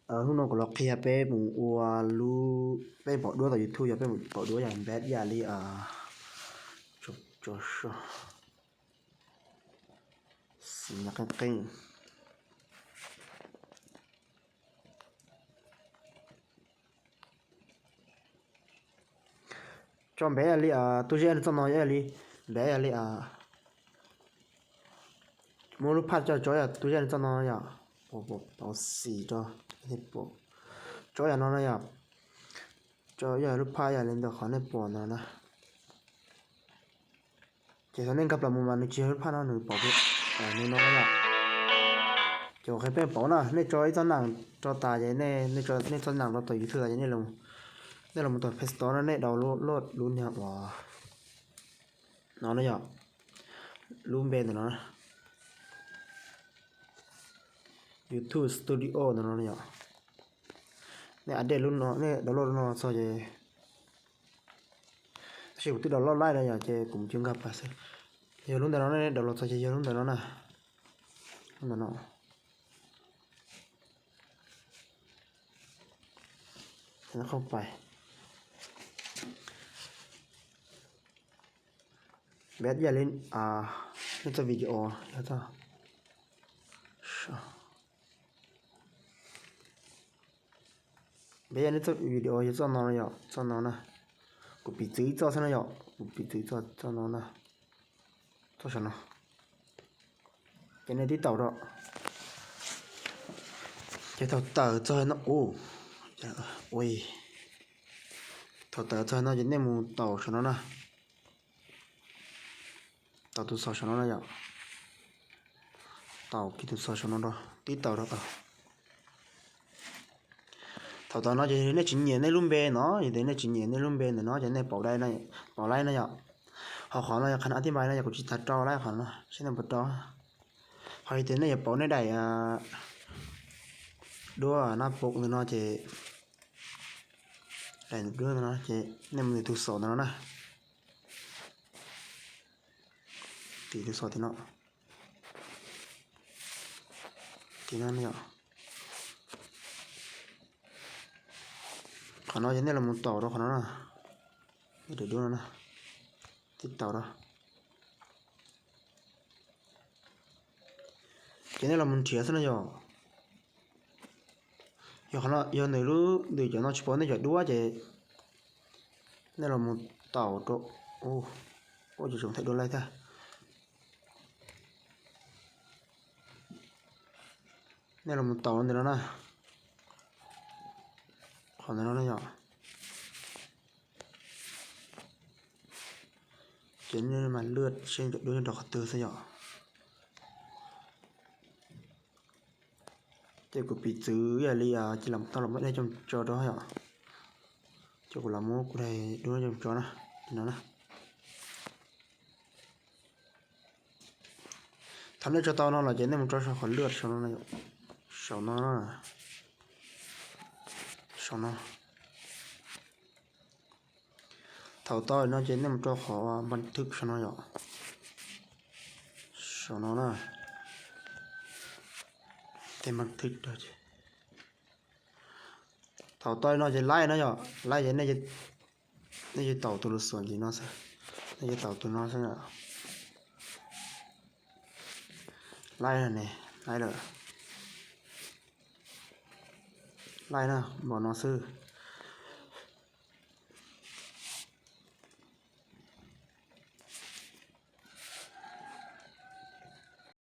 Hnub no kuv los qhia peb mus ua lub, peb pauv duab tau YouTube yog peb mus pauv duab yog npab yam li, xim no qeeb qeeb. Tso npab yam li, tub zeb txoj no yog li, npab yam li, muab lub phaj coj tso yam tub zeb txoj no yom, pauv xim rau, tso yam no no yom, tso yog lub phaj yam li ntawm qhov nej pom ntawd na. Ces thaum nej nkag plaws mus mas nws tsis yog lub phaj no nws pom nws no yom. Ces ua qhia peb pauv na, nej tso ib txoj nees rau tas ces nej txoj nees rau tom YouTube tas ces nej los mus tom Play Store no nej download lub niag uas no na yom, lub npe ntawm no, YouTube Studio ntawm no yom. Nej update lub no, nej download lub no txog ces, tab sis kuv twb download laij no yom ces kuv mus cuag nkag pas xwb. Yog lub ntawm no nej download txog ces yog lub ntawm no na, lub ntawm no. Qhov pais npab yam li nej txoj video yog txoj, npab yam nej txoj video yog txoj no yom, txoj no na. Kuv piv txwv ib txoj xwb no yom, kuv piv txwv ib txoj, txoj no na, txoj saum no. Ces nej tib taus rau, ces thaum tawm txog no, ua, thaum tawm txog no ces nej mus taus saum no na. Taus tus xov saum no na yom. Taus kiag tus xov saum no rau, tib taus rau tau. Thaum tau no ces nej tsis nyiam nej lub npe no, yog tias nej tsis nyiam nej lub npe ntawm no ces nej pauv laij, pauv laij na yom. Ho qhov no yog qhov no a tib npai no yog kuv tsis tas rau laij qhov no, saib nej puas rau. Ho yog tias nej yuav pauv nej daim duab nab poom ntawm no ces, daim duab ntawm no ces nej mus ntawm tus xov ntawm no na. Tim tus xov tim no, tim no yom. Qhov no ces nej los mus taus rau qhov no na, daim duab no na, tib taus rau. Ces nej los mus nrhiav xwb no yom. Yog qhov no yog nws lub ntws cov no tsis pom nej cov duab ces nej los mus taus rau, ua cov tsoom thaij duab laij thiab. Nej los mus taus ntawm no na, qhov ntawm no na yom. Ces nej mas lwaj seb cov duab nyob rau qhov twg xwb yom. Ces kuv piv txwv yam li, ces lam tau los muab nej coj tso rau yom. Ces kuv los muab kuv daim duab coj tso na, no na. Thaum nej tso tau no los ces nej mus rau saum qhov lwaj saum no, saum no, saum no. Thaum tau no ces nej mus rau qhov npaj thwj saum no yom, saum no na. Tej npaj thwj, thaum tau no ces laij no yom, laij ces nej yuav taus tus lus xuam ntxiv no xwb, nej yuav taus tus no xwb. Laij ne, laij lawm. Laij na, npaum no xwb.